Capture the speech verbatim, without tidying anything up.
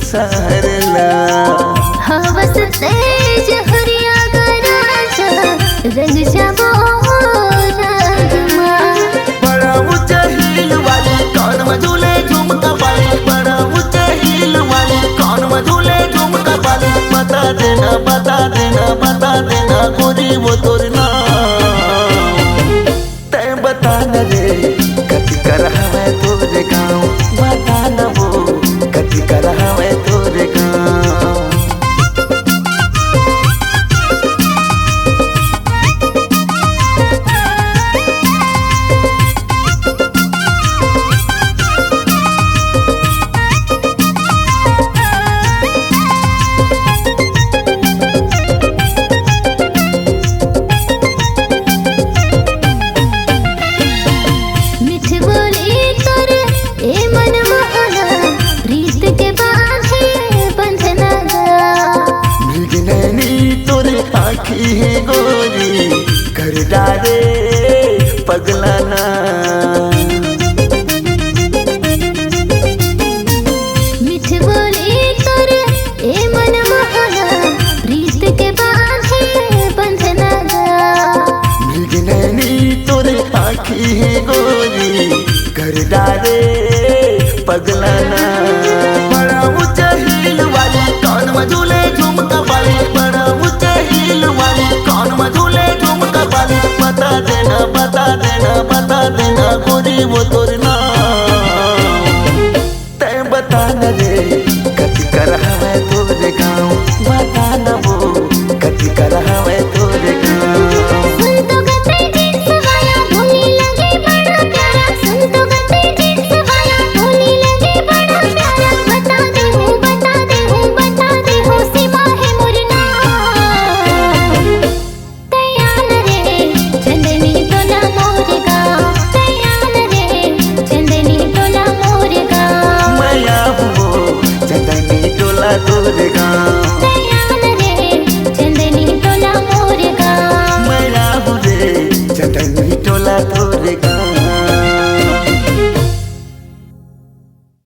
शहर ला। हवस तेज हुरिया गराजा, रंग जाबो रंग मा। बड़ा ऊंचा हील वाली कान में झूले झुमका वाली, बड़ा ऊंचा हील वाली कान में झूले झुमका वाली। बता देना, बता देना, बता देना गोरी वो तोर नाम। तै बता न रे, कति कर हवै तोर गाँव? बता न वो, कति कर हवै तोर